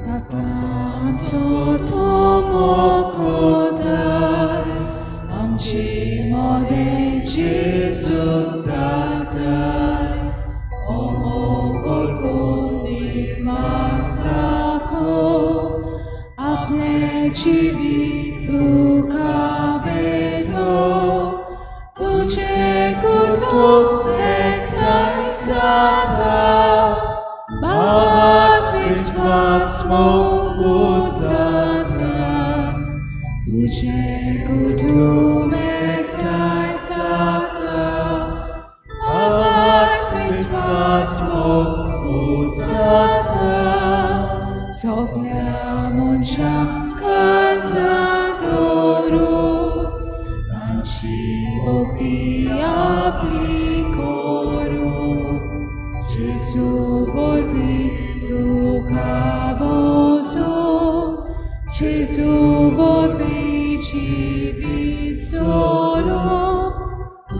बापा आमचो तूं मोकोताय आमची मोदें जेजू प्राताय ओमोकोकोनी मास्ताको आपलें जिवीत तुका भेटो तुजें कुटुंब एकठांय जाता बाबात विस्वास मोगूत जाता तुजें कुटुंब एकठांय जाता बाबात विस्वास मोगूत जाता सगल्या मनशांक काळजां दवरून तांची भक्ती आपली करूं जेजू वरवीं तुका भोजूं जेजू वरवीं जिवीत चलूं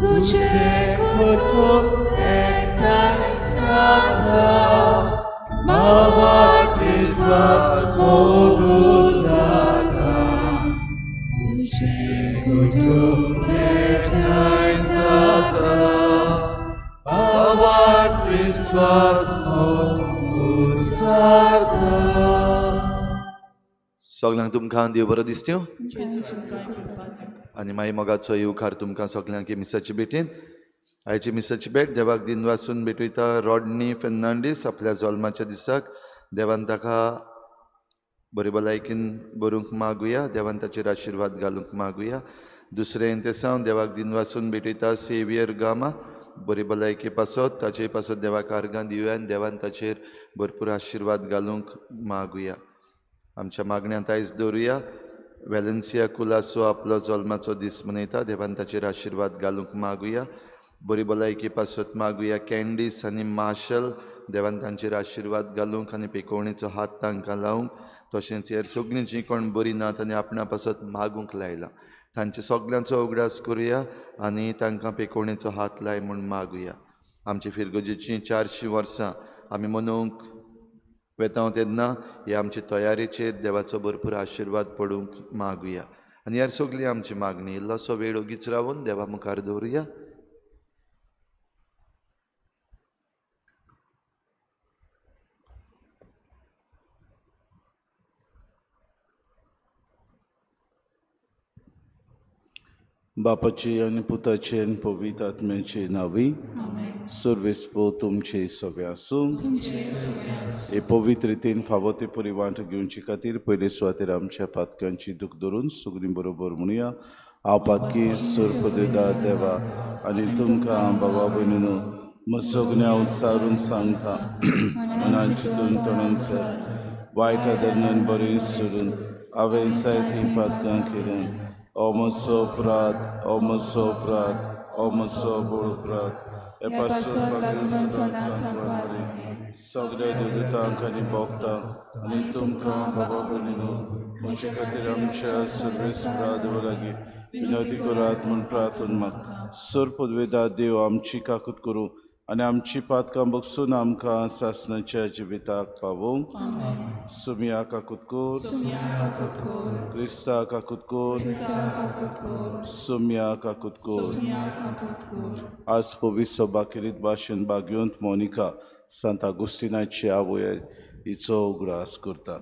तुजें कुटुंब एकठांय जाता बाबात विस्वास मोगूत जाता तुजें कुटुंब एकठांय जाता बाबात विस्वास मोगूत जाता. सगल्यांक तुमकां देव बरो दिसत्यो आनी मागीर मोगाचो येवकार तुमकां सगल्यांक मिसाची भेटीन. आयची मिसाची भेट देवाक दिन वाचून भेटयता रॉडनी फेर्नांडीस आपल्या जल्माच्या दिसाक. देवान ताका बरी भलायकीन बरूंक मागुया, देवान ताचेर आशिर्वाद घालूंक मागुया. दुसरें तेसांव देवाक दिन वाचून भेटयता सेवियर गामा बरी भलायकी पासत ताचे पासत देवाक आर्गां दिवया आनी देवान ताचेर भरपूर आशिर्वाद घालूंक मागुया. आमच्या मागण्यांत आयज दवरुया. वेलेन्सिया कुलासो आपलो जल्माचो दीस मनयता, देवान ताचेर आशिर्वाद घालूंक मागुया. बरी भलायकी पासत मागुया. कॅन्डीस आनी मार्शल देवान तांचेर आशिर्वाद घालूंक आनी पेकोवणेचो हात तांकां लावंक. तशेंच हेर सगळीं जीं कोण बरीं नात आनी आपणा पासत मागूंक लायलां तांचे सगल्यांचो उगडास करुया आनी तांकां पेकोवणेचो हात लाय म्हूण मागुया. आमची फिरगोजेचीं 400 वर्सां आमी मनोवंक वेता तेन्ना हे आमचे तयारेचेर देवाचो भरपूर आशिर्वाद पडूंक मागुया. आनी ह्या सगळी आमची मागणी इल्लोसो वेळ ओगीच रावून देवा मुखार दवरुया. बापाची आनी पुताचे आनी पवित्र आत्म्याचे नांवी सर्वेस्पो तुमचे सगळे आसूं. हे पवित्र रितीन फावो ते परी वांटो घेवचे खातीर पयले सुवातेर आमच्या पातकांची दूख धरून सगळीं बरोबर म्हणुया. हांव पातकी सर्पदेदा देवा आनी तुमकां बाबा भयणीनो म्हजो उत्सारून सांगता मनान चिंतून तोंडान वायट आदरणान बरें सोडून हांवें जायतीं पातकां केल्यां. ओ म्हजो अपराध, ओ म्हजो अपराध, ओ म्हजो व्हड अपराध. हे पासून सगळ्या देवदूतांक आनी भोगतांक आनी तुमकां बाबा भयणीनो म्हजे खातीर आमच्या सर्वेस्परा देवा लागीं विनवती करात म्हूण प्रार्थना मागता. सर पदवेदा देव आमची काकूत करूं आनी आमची पातकां बगसून आमकां सासणाच्या जिविताक पावोवंक. सुमिया काकूत कोर, क्रिस्ता काकूत कोर, सुमिया काकूत कोर. आज पवित्र सभा केरीत भाशण बागेवंत मोनिका सांत आगुस्तिनाची आवय हिचो उगडास करता.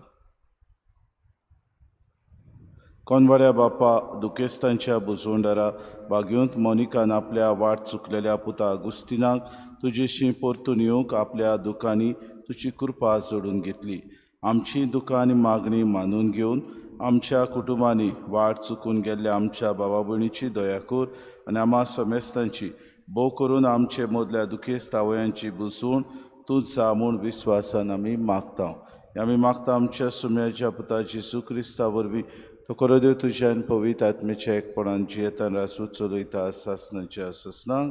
कोनवाड्या बापा दुखेस्तांच्या बुजवंडारा बागेवंत मोनिकान आपल्या वाट चुकलेल्या पुता आगुस्तिनाक तुजेशी परतून येवंक आपल्या दुकांनी तुजी कृपा जोडून घेतली. आमची दुकां आनी मागणी मानून घेवन आमच्या कुटुंबांनी वाट चुकून गेल्ल्या आमच्या बाबा भयणीची दया कर आनी आमा समेस्तांची भोव करून आमचे मदल्या दुखेस्त आवयांची बुजवण तूं जा म्हूण विस्वासान आमी मागता. आमी मागता आमच्या सुम्याच्या पुता जेजू क्रिस्ता वरवीं तो खरो देव तुज्या आनी पवित्र आत्म्याच्या एकपणान जियेतान रासू चलयता सासणाच्या सासणाक.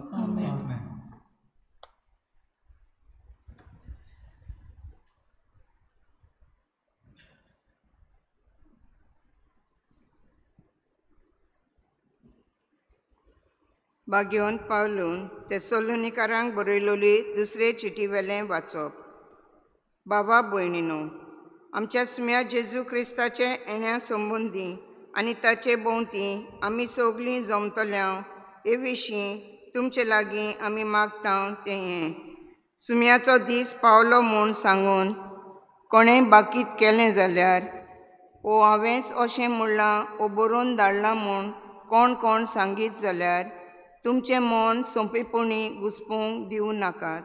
बागेवन पावलून तेसलोनिकारांक बरयलोली दुसरे चिटी वेलें वाचप. बाबा भयणीनो, आमच्या सुम्या जेजू क्रिस्ताचे येण्या संबंदी आनी ताचे भोंवती आमी सगळीं जमतल्या हे विशीं तुमचे लागीं आमी मागता तें हें सुम्याचो दीस पावलो म्हूण सांगून कोणेंय बाकीत केलें जाल्यार ओ हांवेंच अशें म्हणलां ओ बरोवन धाडलां म्हूण कोण कोण सांगीत जाल्यार तुमचें मन सोंपेपणी घुसपूंक दिवं नाकात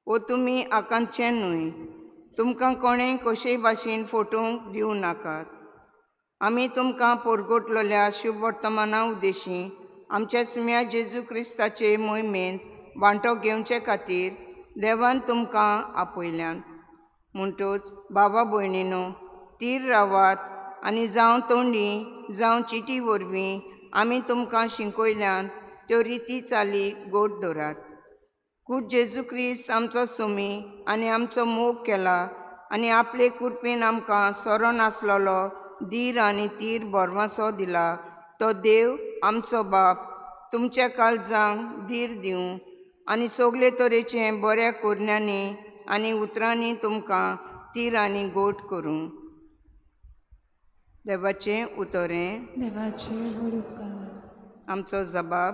ओ तुमी आकांतचें न्हय तुमकां कोणेंय कशेय भाशेन फटोवंक दिवं नाकात. आमी तुमकां पोरगोटलेल्या शुभ वर्तमाना उद्देशी आमच्या सुम्या जेजू क्रिस्ताचे मोहिमेंत वांटो घेवचे खातीर देवान तुमकां आपयल्यान. म्हणटूच बाबा भयणीनो तीर रावात आनी जावं तोंडी जावं चिटी वरवीं आमी तुमकां शिकयल्यान त्यो रिती चाली गोड दवरात. कूट जेजू क्रिस्त आमचो सुमी आनी आमचो मोग केला आनी आपले कृपेन आमकां सोरो नासलेलो धीर आनी तीर भरवासो दिला तो देव आमचो बाप तुमच्या काळजांक धीर दिवं आनी सगळे तरेचे बऱ्या कोरण्यांनी आनी उतरांनी तुमकां तीर आनी गोड करूं. देवाचें उतरें देवाचे व्हड उपकार. आमचो जबाब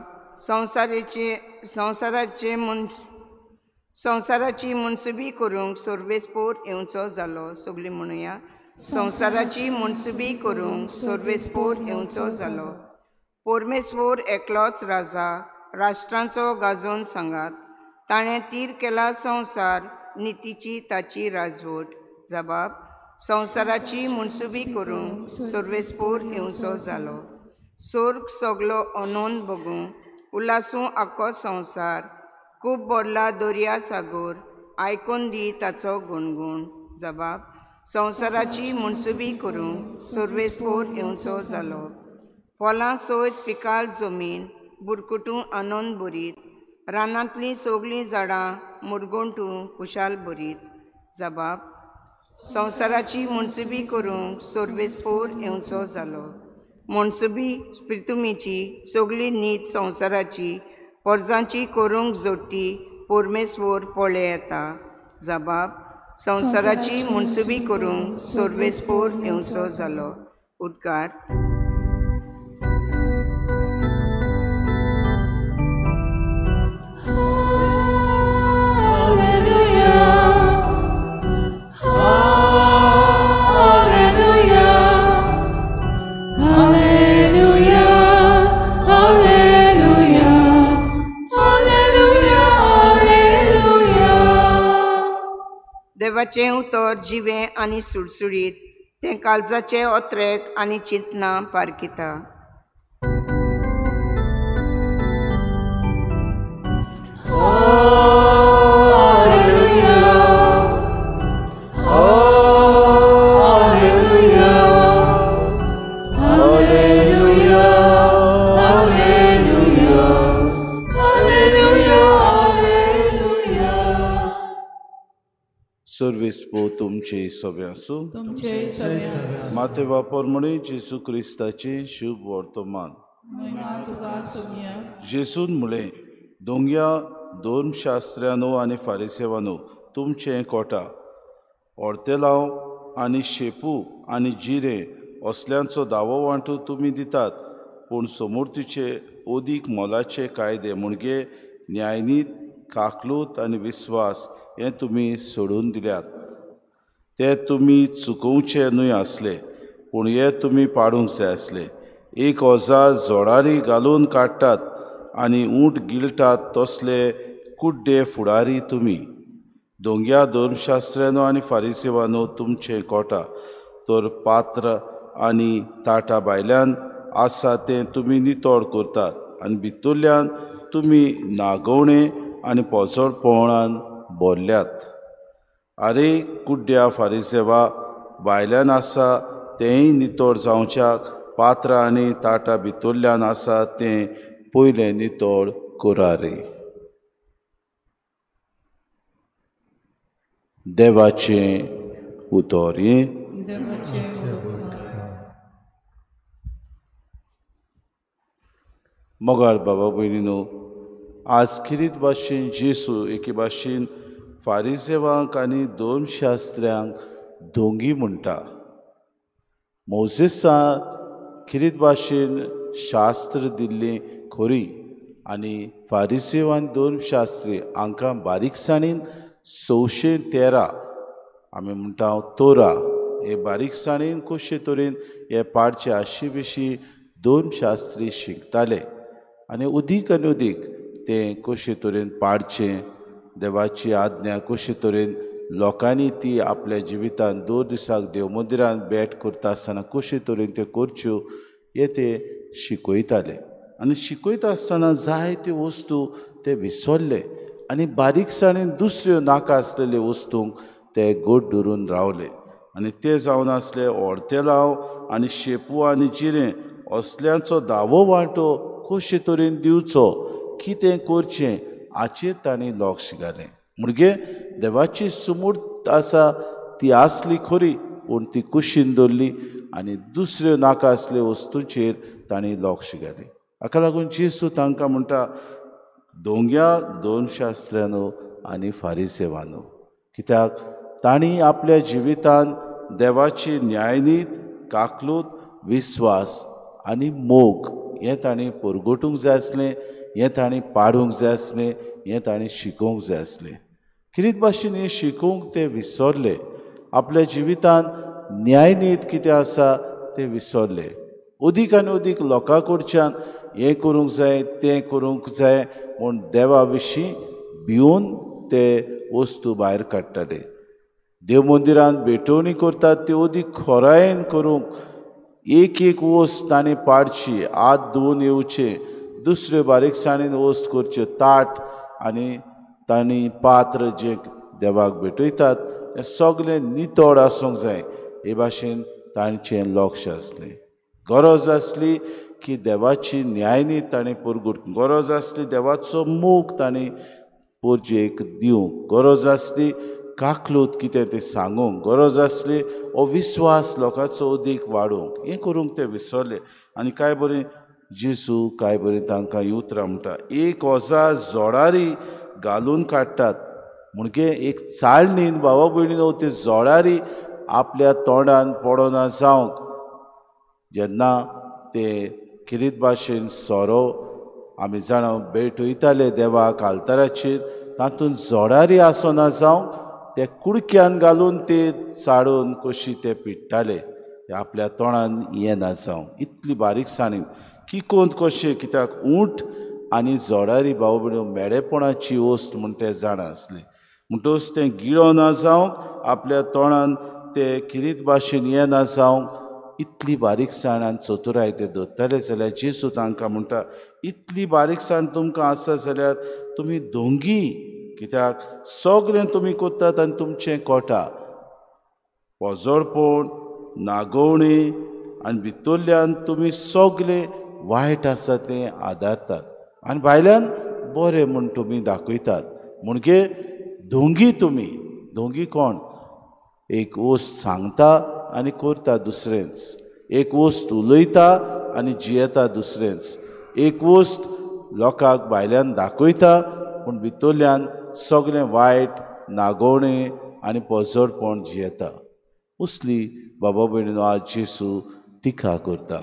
संवसाराची मनसुबी करूंक सर्वेस्पोर येवचो जालो. सगळीं म्हणुया संवसाराची मनसुबी करूंक सर्वेस्पोर येवचो जालो. परमेश्वर एकलोच राजा राष्ट्रांचो गाजोवन सांगात ताणें तीर केला संवसार नितीची ताची राजवट. जबाब संवसाराची मनसुबी करूंक सर्वेस्पोर येवचो जालो. सोर्ग सगलो अनोन बगूं उल्हासूं आख्खो संवसार खूब भरला दर्या सागोर आयकून दी ताचो गुणगुण. जबाब संवसाराची मनसुबी करूंक सर्वेस्पोर येवचो जालो. फलां सयत पिकाल जमीन बुरकुटूं आनंद भरीत रानांतलीं सगळीं झाडां मुरगोंटूं खुशाल भरीत. जबाब संवसाराची मनसुबी करूंक सर्वेस्पोर येवचो जालो. मनसुबी प्रितुमीची सगळी नीत संवसाराची पोरजांची करूंक जोडटी परमेश्वर पळय येता. जबाब संवसाराची मनसुबी करूंक सर्वेस्पोर येवचो जालो. उद्गार. देवाचें उतर जिवें आनी सुडसुडीत तें काळजाचे ओत्रेक आनी चिंतनां पारखिता. सर्वेस्पोर तुमचे सगळे आसूं. माते वापर म्हणे जेजू क्रिस्ताचे शुभ वर्तमान. जेजून म्हळें दोंग्या धर्मशास्त्र्यानो आनी फारिसेवानो तुमचें कोटा ऑर्तेलांव आनी शेपू आनी जिरें असल्यांचो दावो वांटू तुमी दितात पूण समूर्तीचे अदीक मोलाचे कायदे म्हणजे न्यायनीत काकलूत आनी विस्वास हें तुमी सोडून दिल्यात. ते तुमी चुकोवचे न्हय आसले पूण हे तुमी पाडूंक जाय आसले. 1000 जोडारी घालून काडटात आनी ऊंट गिळटात तसले कुड्डे फुडारी तुमी. दोंग्या धर्मशास्त्र्यानो आनी फारिसेवानो तुमचें कोटा तर पात्र आनी ताटा भायल्यान आसा तें तुमी नितळ करतात आनी भितरल्यान तुमी नागोवणे आनी पोजोडपणान भरल्यात. आरे कुड्ड्या फारिसेवा भायल्यान आसा तेंय नितळ जावच्याक पात्रां आनी ताटां भितरल्यान आसा तें पयलें नितळ करा रे. देवाचें उतर हें. मोगाळ बाबा भयणीनो, आज खेरीत भाशेन जेजू एके भाशेन फारिसेवांक आनी धर्मशास्त्र्यांक धोंगी म्हणटा। मोजेसान खिरीत भाशेन शास्त्र दिल्ली खरी आनी फारिसेव आनी धर्मशास्त्री हांकां बारीकसाणीन 613 आमी म्हणटा तोरा हे बारीकसाणीन कशे तरेन हे पाडचे आशी विशीं धर्मशास्त्री शिकताले आनी उदीक आनी उदीक तें कशे तरेन पाडचें, देवाची आज्ञा कशे तरेन लोकांनी ती आपल्या जिवितान दर दिसाक देव मंदिरान भेट करता आसतना कशे तरेन त्यो करच्यो हे ते शिकयताले। आनी शिकयता आसतना जायत्यो वस्तू ते विसरले आनी बारीकसाणेन दुसऱ्यो नाका आसलेल्यो वस्तूंक ते गोड धरून रावले आनी ते जावन आसले ओर्तेलांव आनी शेपू आनी जिरें असल्यांचो दावो वांटो कशे तरेन दिवचो, कितें करचें हाचेर तांणी लक्ष घालें। म्हणगे देवाची सुमूर्त आसा ती आसली खरी, पूण ती कुशीन दवरली आनी दुसऱ्यो नाका आसल्यो वस्तूंचेर तांणी लक्ष घालें। हाका लागून जेजू तांकां म्हणटा, दोंग्या धर्मशास्त्र्यानो आनी फारिसेवानो, कित्याक तांणी आपल्या जिवितान देवाची न्यायनीत, काकलूत, विस्वास आनी मोग हें तांणी परगटूंक जाय आसलें, हें तांणी पाडूंक जाय आसलें, हें तांणी शिकोवंक जाय आसलें। किरीत भाशेन हें शिकोवंक ते विसरले, आपल्या जिवितान न्यायनीत कितें आसा तें विसरले। अदीक आनी अदीक लोकां कडच्यान हें करूंक जाय तें करूंक जाय म्हूण देवा विशीं भिवन ते वस्तू भायर काडटाले। देव मंदिरान भेटवणी करतात त्यो अदीक खोरायेन करूंक एक एक वस्त तांणी पाडची, हात धुवून येवचे, दुसऱ्यो बारीकसाणेन वस्त करच्यो, ताट आनी तांणी पात्र जें देवाक भेटयतात तें सगळें नितळ आसूंक जाय हे भाशेन तांचें लक्ष आसलें। गरज आसली की देवाची न्यायनीत ताणें परगट, गरज आसली देवाचो मोग ताणें पोरजेक दिवंक, गरज आसली काकलूत कितें तें सांगूंक, गरज आसली हो विस्वास लोकांचो अदीक वाडोवंक, हें करूंक ते विसरले। आनी काय बरें जेजू काय बरें तांकां ही उतरां म्हणटा, 1000 जोडारी घालून काडटात, म्हणजे एक चाळणीन भावा भयणीनो ते जोडारी आपल्या तोंडान पडना जावंक जेन्ना ते किरीत भाशेन सोरो आमी जाणा भेटयताले देवाक आल्ताराचेर, तातूंत जोडारी आसना जावंक ते कुडक्यान घालून ते चाळून कशी ते पिडटाले, ते आपल्या तोंडान येना जावंक, इतली बारीकसाणीन किकोंत कशें, कित्याक ऊंट आनी जोडारी भाव भयणीनो मेडेपणाची वस्त म्हूण ते जाणा आसले। म्हणटकच तें गिळना जावंक आपल्या तोंडान ते किरीत भाशेन येना जावंक इतली बारीकसाण आनी चतुराय ते दवरताले। जाल्यार जेजू तांकां म्हणटा, इतली बारीकसाण तुमकां आसा जाल्यार तुमी दोंगी, कित्याक सगळें तुमी करतात आनी तुमचें कोटा पोजोडपण, नागोवणी आनी भितरल्यान तुमी सगळे वायट आसा तें आदारतात आनी भायल्यान बरें म्हूण तुमी दाखयतात। म्हणजे दोंगी तुमी, दोंगी कोण? एक वस्त सांगता आनी करता दुसरेंच, एक वस्त उलयता आनी जियेता दुसरेंच, एक वस्त लोकांक भायल्यान दाखयता पूण भितरल्यान सगळें वायट, नागोवणें आनी पोजोडपण जियेता। असली बाबा भयणीनो आज जेजू टिका करता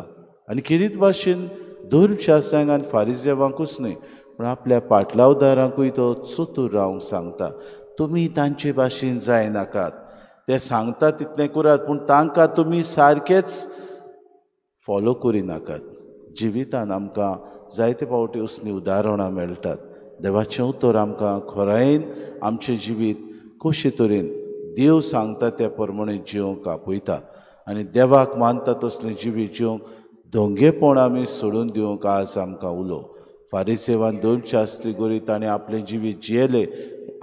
आनी किरीत भाशेन धर्मशास्त्रांक आनी फारिजेवांकूच न्हय पूण आपल्या पाटलावदारांकूय तो चतूर रावंक सांगता, तुमी तांचे भाशेन जायनाकात, ते सांगता तितलें करात पूण तांकां तुमी सारकेच फॉलो करिनाकात। जिवितान आमकां जायते फावटी असलीं उदाहरणां मेळटात। देवाचें उतर आमकां खोरायेन आमचें जिवीत कशे तरेन देव सांगता त्या प्रमाणे जिवंक आपयता आनी देवाक मानता तसलें जिवीत जिवंक धोंगेपण आमी सोडून दिवंक आज आमकां उलो। फारिसेवान धर्मशास्त्री गोरी ताणें आपलें जिवीत जियेलें,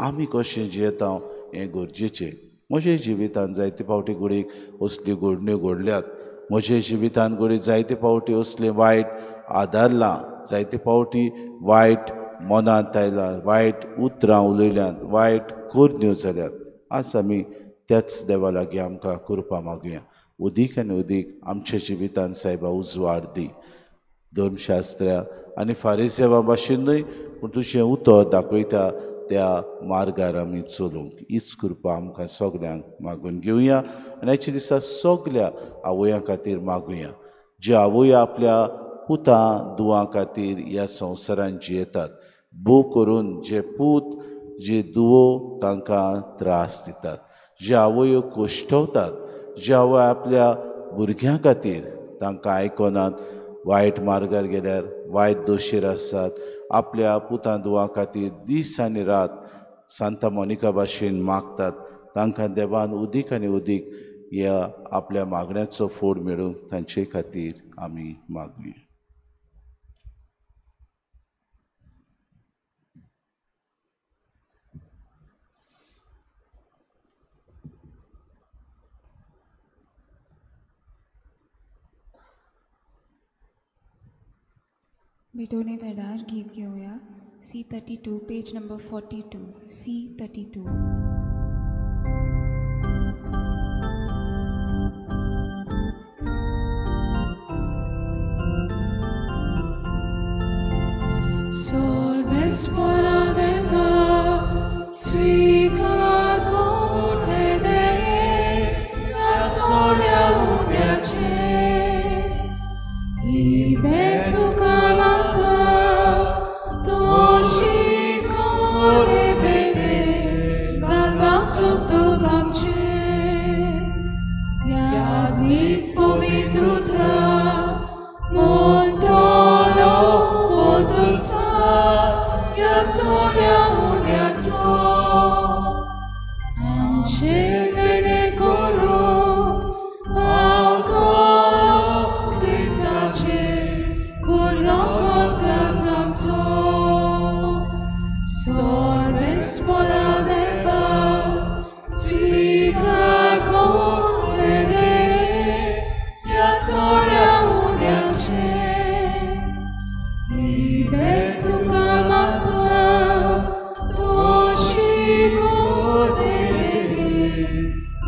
आमी कशें जियेता हें गरजेचें। म्हज्या जिवितान जायते फावटी घडयेक असल्यो घडण्यो घडल्यात, म्हज्या जिवितान घडये जायते फावटी असलें वायट आदारलां, जायते फावटी वायट मनांत आयलां, वायट उतरां उलयल्यांत, वायट करण्यो जाल्यात। आज आमी त्याच देवा लागीं आमकां कृपा मागुया, अदीक आनी अदीक आमच्या जिवितान सायबा उजवाड दी। धर्मशास्त्रा आनी फारिसेवा भाशेन न्हय पूण तुजें उतर दाखयता त्या मार्गार आमी चलूंक हीच कृपा आमकां सगल्यांक मागून घेवया आनी आयच्या दिसा सगल्या आवयां खातीर मागुया, जे आवय आपल्या पुतां दुवां खातीर ह्या संवसारांत जियेतात, भोव करून जे पूत जे दुवो तांकां त्रास दितात, जे आवयो कोश्टवतात, जे आवय आपल्या भुरग्यां खातीर तांकां आयकनात, वायट मार्गार गेल्यार वायट दोशेर आसात, आपल्या पुतां दुवां खातीर दीस आनी रात सांता मोनिका भाशेन मागतात, तांकां देवान उदीक आनी उदीक ह्या आपल्या मागण्याचो फोड मेळूंक तांचे खातीर आमी मागुया. भेटोने वेळार गीत घेवया. C32 page number 42. C32. Sol vespora deva svicar con vedere la solia uniace ibetu calata toshi core bete gadam sotto gamche yadnik povitrutra montolo podunsa ya solia uniato ancele coro autolo Cristace curroco grasamto sol vespora deva svica con vedere ya solia uniace ibetu camata toshi core bete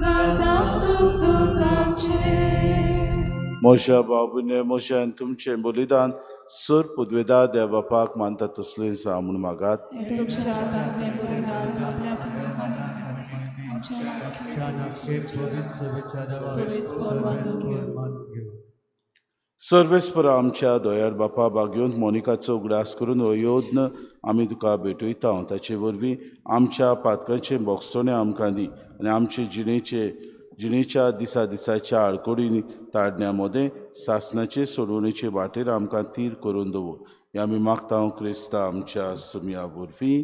gadam sotto gamche. म्हज्या बाबूने म्हज्यान तुमचें बलिदान sir पुदवेदा देव बापाक मानता तसलें सा म्हूण मागात. सर्वेस्पर आमच्या दोयार बापा बागेवन मोनिकाचो उगडास करून हो योद्न आमी तुका भेटयता. ताचे वरवीं आमच्या पातकांचें बोगसणें आमकां दी आनी आमचे जिणेच्या दिसा दिसाच्या आडकोडींनी ताडण्या मदें सासणाचे सोडवणेचे वाटेर आमकां तीर करून दवर. हें आमी मागता क्रिस्ता आमच्या सुमया वरवीं.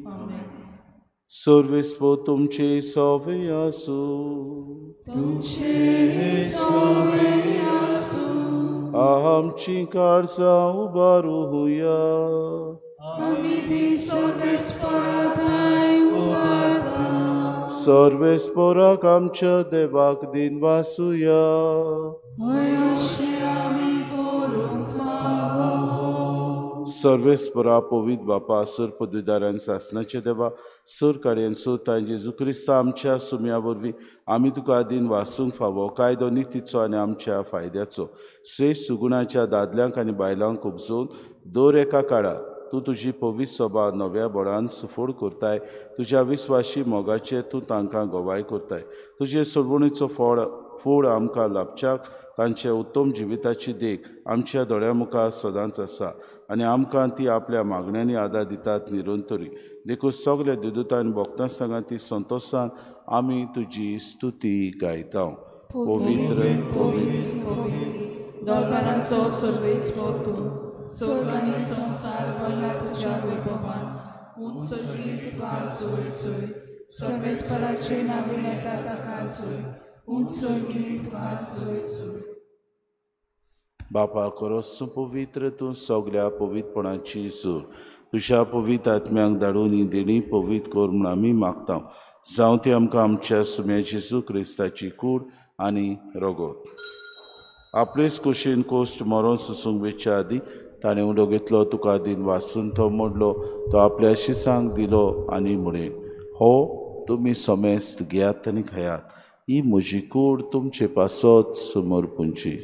सर्वेस्पर तुमचे सोवे आसूं. आमची काळजां उबारुया. सर्वेस्पराक आमच्या देवाक दिन वासुया. सर्वेस्परा पवित्र बापा सर पदवीदारान सासनाचे देवा सर कार्यान सोतान जेजू क्रिस्ता आमच्या सुम्या वरवीं आमी तुका दिन वासूंक फावो कायदो नितीचो आनी आमच्या फायद्याचो श्रेश्ठ सुगुणाच्या दादल्यांक आनी बायलांक उपजोवन दर एका काळार तूं तुजी पवित्र सभा नव्या बळान सुफोड करताय. तुज्या विस्वाशी मोगाचे तूं तांकां गवाय करताय. तुजे सोडवणीचो फोड आमकां लाभच्याक तांचे उत्तम जिविताची देख आमच्या दोळ्या मुखार सदांच आसा आनी आमकां ती आपल्या मागण्यांनी आदार दितात निरंतरी. देखून सगळे देदूतान भक्तां सांगा ती संतोशान आमी तुजी स्तुती गायता. पवित्र स्वर्गानी संसार भरला तुझ्या वैभवान उंच स्वर्गी तुका सोय सोय सर्वेस्पराचे नावे येता ताका सोय उंच स्वर्गी तुका सोय सोय. बापा खरोच तूं पवित्र, तूं सगल्या पवित्रपणाची सूर. तुज्या पवित्र आत्म्यांक धाडून ही देणी पवित्र कर म्हूण आमी मागता. जावं ती आमकां आमच्या सुम्या जेजू क्रिस्ताची कूड आनी रगत. आपलेच कुशीन कोश्ट मरोन सोसूंक वेच्या आदीं ताणें उलो घेतलो, तुका दिन वासून तो मोडलो, तो आपल्या शिसांक दिलो आनी म्हळें, हो तुमी समेस्त घेयात आनी खायात, ही म्हजी कूड तुमचे पासत समर्पूंची.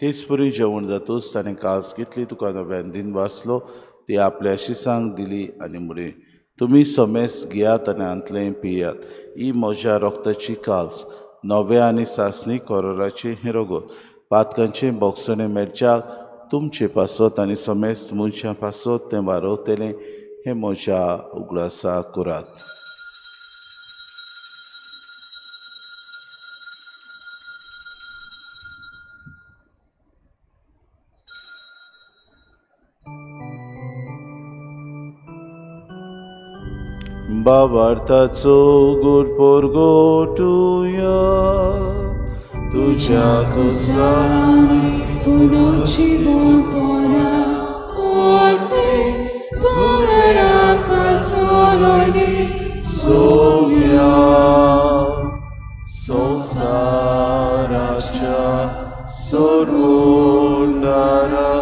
तेच परी जेवण जातूच ताणें कास घेतली, तुका नव्यान दिन वाचलो, ती आपल्या शिसांक दिली आनी म्हळें, तुमी समेस घेयात आनी हांतलें पियात. ही म्हज्या रोगताची काल्स, नव्या आनी सासणी कोरोराचें हें रगत, पातकांचें बोगसणें मेळच्याक तुमचे पासत आनी समेस्त मनशां पासत तें वारवतलें. हें म्हज्या उगडासा करात. बाबार्थाचो गुड पोरगोटुया तुझ्या कुसानी पुनर्जीवनपणा वरवीं तुवें आमकां सोडयली. सोम्या संवसाराच्या सोडवणारा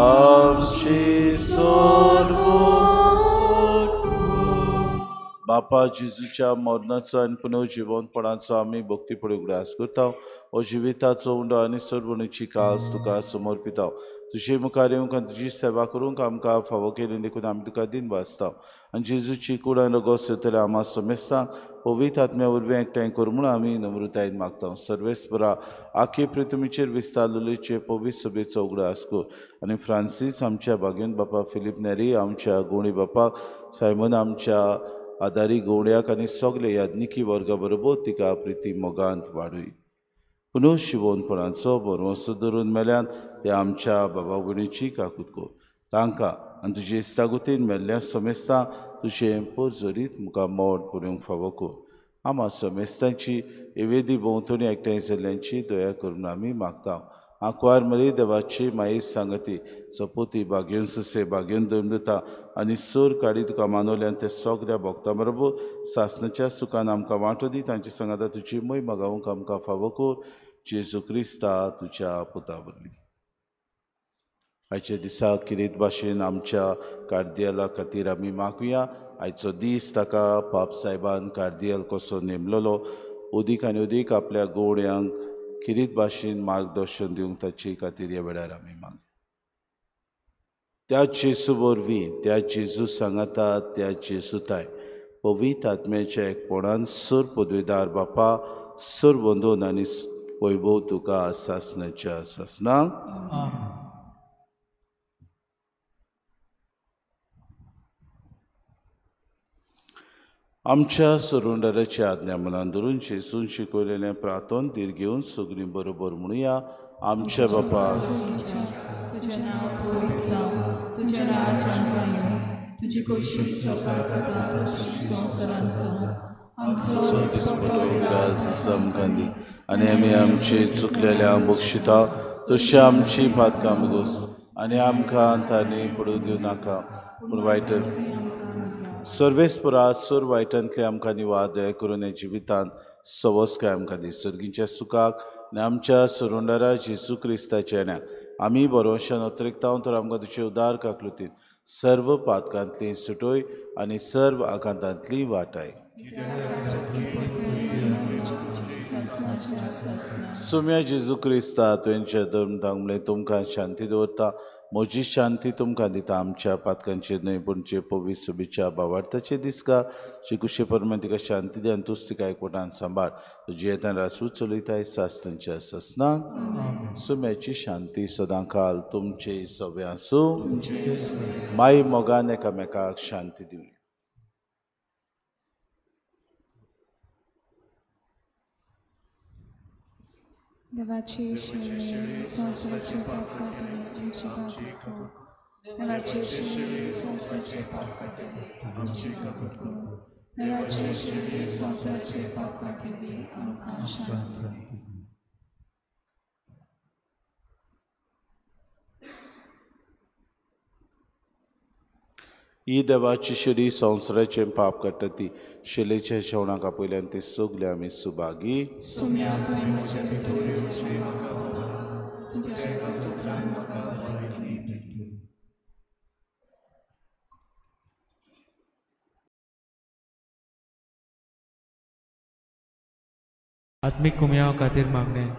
आमची सोडवण. बापा जेजूच्या मरणाचो आनी पुनर्जिवनपणाचो आमी भक्तीपणी उगडास करता. हो जिविताचो उंडो आनी सोडवणीची कास तुका समर्पिता. तुजे मुखार येवंक आनी तुजी सेवा करूंक आमकां फावो केली देखून आमी तुका दिन वाचता. आनी जेजूची कूड आनी रगत सोदतले आमा समेस्तांक पवित्र आत्म्या वरवीं एकठांय कर म्हूण आमी नम्रतायेन मागता. सर्वेस्परा आखे पृथ्वीचेर विस्तारलेचे पवित्र सभेचो उगडास कर आनी फ्रांसीस आमच्या भाग्यवंत बापा, फिलीप नेरी आमच्या गोणी बापाक, सायमन आमच्या आदारी गवड्याक आनी सगळे याज्ञिकी वर्गा बरोबर तिका प्रिती मोगांत वाडय. पुनः शिवोनपणाचो भरवंसो धरून मेल्यान ते आमच्या बाबा भयणीची काकूत कर. तांकां आनी तुजे इस्तागुतीन मेल्ल्या समेस्तां तुजें पोरजोरीत मुखार मोड पुरोवंक फावो कर. आमा समेस्तांची एवेदी भोंवतणी एकठांय जाल्ल्यांची दया करून आमी मागता. आंकवार मरी देवाची माई सांगती चपोती भाग्यन ससे भाग्यन दमदता आनी सोर काडी तुका मानवल्यान ते सगळ्या भक्तां बरोबर सासणाच्या सुखान आमकां वांटो दी. तांचे सांगाता तुजी मोय मागावंक आमकां फावो कर. जेजू क्रिस्ता तुज्या पुता वरवीं. आयच्या दिसा किरीत भाशेन आमच्या कार्दियाला खातीर आमी मागुया. आयचो दीस ताका पाप सायबान कार्दियल कसो नेमलेलो उदीक आनी उदीक आपल्या गोवड्यांक किरीत भाशेन मार्गदर्शन दिवंक ताचे खातीर ह्या वेळार आमी माग. त्या जेजू वरवीं, त्या जेजू सांगाता, त्या जेजूताय पवित्र आत्म्याच्या एकपणान सर पदवेदार बापा सर बंदून आनी वैभव तुका सासणाच्या सासणाक. आमच्या सरुंडराची आज्ञा मनान धरून जेजून शिकवलेलें प्रार्थन धीर घेवन सगळीं बरोबर म्हणुया. आमच्या बापा, तुजें नांव पवित्र जावं, तुजें राज्य आमकां येवं, तुजी खोशी स्वता जाता तशी संवसारांत जावं. आमचो दिसपटो उगडास आमकां दी आनी आमी आमचे चुकलेल्या बक्षिता तशी आमची पातकां मुगोस आनी आमकां तांणी पडूं दिवं नाका पूण वायट सर्वेस्परा सोर वायटांतले आमकां निवार दया करून ह्या जिवितांत सवसकाय आमकां दी. सर्गीच्या सुखाक आनी आमच्या सरुंडारा जेजू क्रिस्ताच्या येण्याक आमी बरोवशान अतिरिक्तांव तर आमकां तुजे उदार काकलुतीन सर्व पातकांतली सुटोय आनी सर्व आकांतांतली वाटाय. सुम्या जेजू क्रिस्ता तुवेंच्या धर्म म्हणलें तुमकां शांती दवरता, म्हजी शांती तुमकां दिता. आमच्या पातकांचेर न्हय पूण जे पवित्र सभेच्या बावार्थाचे दिसका शिकुशे परमेन तिका शांती दी आनी तूच तिका एकवटान सांबाळ. तुजी येतान रासू चलयताय सासणाच्या सासणाक. सुम्याची शांती सदांकाल तुमचे सगळे आसूं. माई मोगान एकामेकाक शांती दिवया. देवाचे शेळये संवसाराचे पाप काडटले आमची काकूट कर. देवाचे शेळये संवसाराचे पाप काडटले आमची काकूट कर. देवाचे शेळये संवसाराचे पाप काडटले आमकां शांती दी. ही देवाची शेळी संवसाराचें पाप काडटा ती शेलेच्या जेवणाक आपयल्यान ते सगळे आमी सुभागी. सुम्या तुवें म्हजे भितर येवचें म्हाका खबर, तुज्या एका उतरान म्हाका भलायकी मेळटली. आत्मीक कुमयाव खातीर मागणें.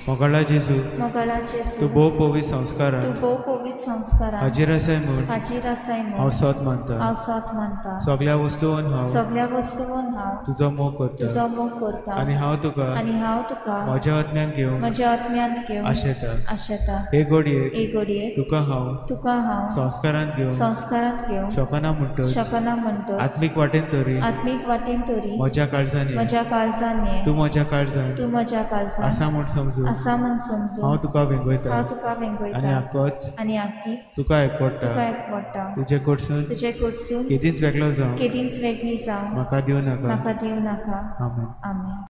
मोगाळा जेजू, मोगाळा जेजू, तूं भोव पवित्र संस्कारान, तूं भोव पवित्र संस्कारान हाजीर आसाय म्हूण, हाजीर आसाय म्हूण हांव सत मानता, हांव सत मानता. सगळ्या वस्तून हांव, सगळ्या वस्तून हांव तुजो मोग करता, तुजो मोग करता. आनी हांव तुका, आनी हांव तुका म्हज्या आत्म्यान घेवन, म्हज्या आत्म्यांत घेवन आशेता, आशेता. हे घडयेक, हे घडयेक तुका हांव, तुका हांव संस्कारांत घेवन, संस्कारांत घेवन शकना म्हणटच, शकना म्हणटच, आत्मीक वाटेन तरी, आत्मीक वाटेन तरी म्हज्या काळजान, म्हज्या काळजान ये, तूं म्हज्या काळजान, तूं म्हज्या काळजान आसा म्हूण समजून, आसा म्हूण समजून हांव तुका वेंगयता, हांव तुका वेंगयता. आनी आकोच, आनी आकीच तुका एकवडटा, तुका एकवडटा. तुजे कडसून, तुजे कडसून केदींच वेगळो जावं, केदींच वेगळी जावं म्हाका दिवं नाका, म्हाका दिवं नाका. आमेन. आमेन.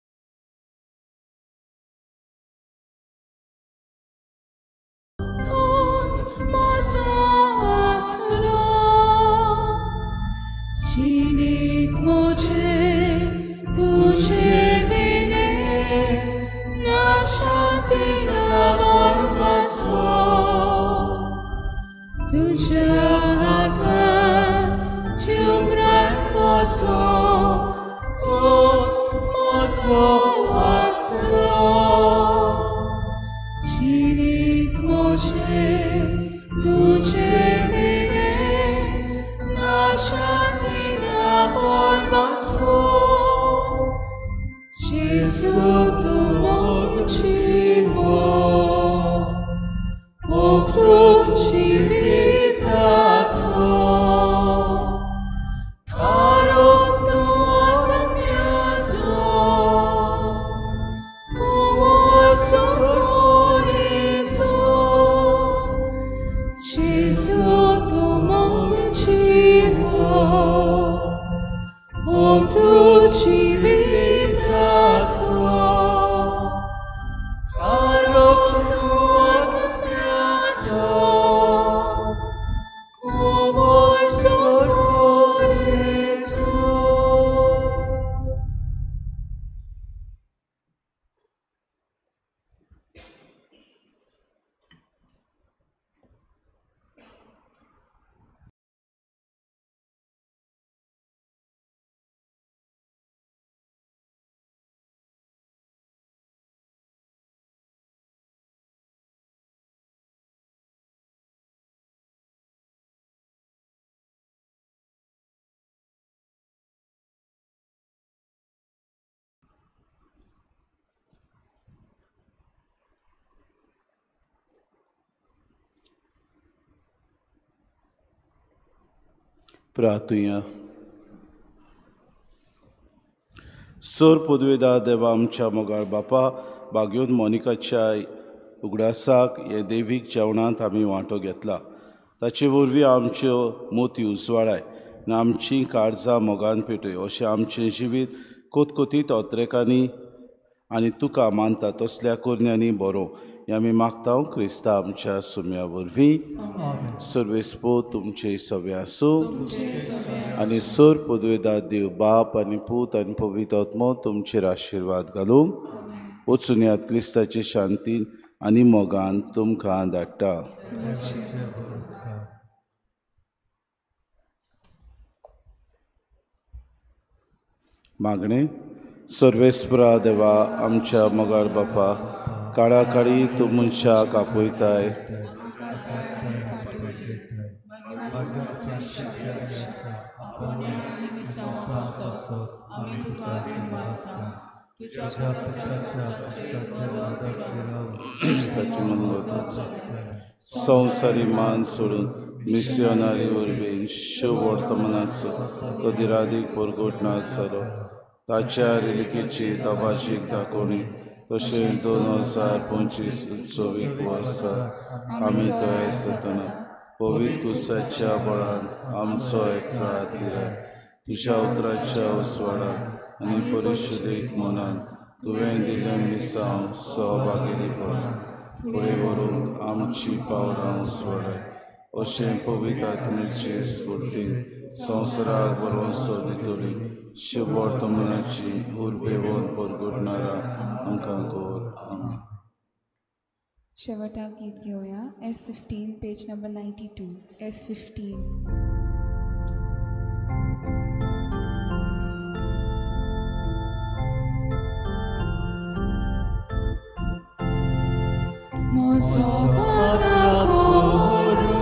प्रार्थुया. सर पदवेदा देवा आमच्या मोगाळ बापा, बागयोन मोनिकाच्या उगडासाक हे देवीक जेवणांत आमी वांटो घेतला. ताचे वरवीं आमच्यो मोती उजवाडाय आनी आमचीं काळजां मोगान पेटय अशें आमचें जिवीत कोतकोतीत ओत्रेकांनी आनी तुका मानता तसल्या करण्यांनी बरोवं हें आमी मागता क्रिस्ता आमच्या सुम्या वरवीं. सर्वेस्पो तुमचे सगळे आसूं आनी सर पदवेदा देव बाप आनी पूत आनी पवित्र आत्मो तुमचेर आशिर्वाद घालूंक. वचून यात क्रिस्ताचे शांतीन आनी मोगान तुमकां धाडटा. मागणें. सर्वेस्परा देवा आमच्या मोगाळ बापा, काळाकाळी तूं मनशाक आपयताय, संवसारी मान सोडून मिसियोनारी वरवीं शुभवर्तमानाचो तो दिरादीक परगटना जालो. ताच्या रिलिकेची दबाजीक दाखोवणी तशें 2025 उत्सवीक वर्सा आमी तयार जातना पवित्र उत्साच्या बळान आमचो एकचार दिराय. तुज्या उतराच्या उजवाडान आनी परिशुदीक मनान तुवें दिल्लें मिसांव सहभागीपणान फुडें व्हरूंक आमची पावलां उजवाडाय. अशें पवित्र आत्म्याचे स्फुर्तीन संवसाराक भरवंसो दितली शुभवर्तमानाची उर्बेवन परगटणारा आमकां कर. आमेन. शेवटाक गीत घेवया. F15 page number 92. F15. म्हजो पातला करूं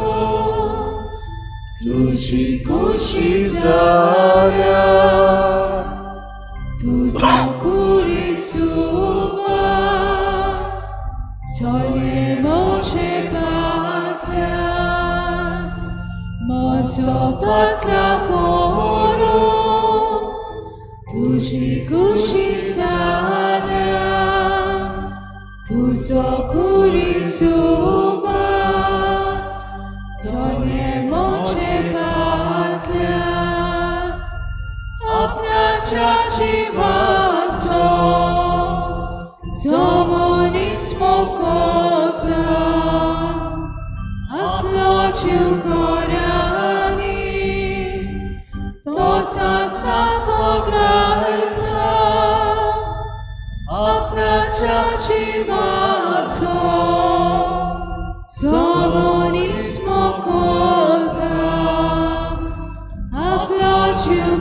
तुजी खुशी जाल्या तुजो कुरिसुबा चले म्हजे पातल्या म्हजो पातला करूं तुजी खुशी जाल्या तुजो कुरिसुबा चले म्हजे पातल्या आपणाच्या जिवाचो जो मनीस मोकोता आपलो जीव कोऱ्यांनीच तो सासणाक वगडायता आपणाच्या जिवाचो जो मनीस मोकोता आपलो जीव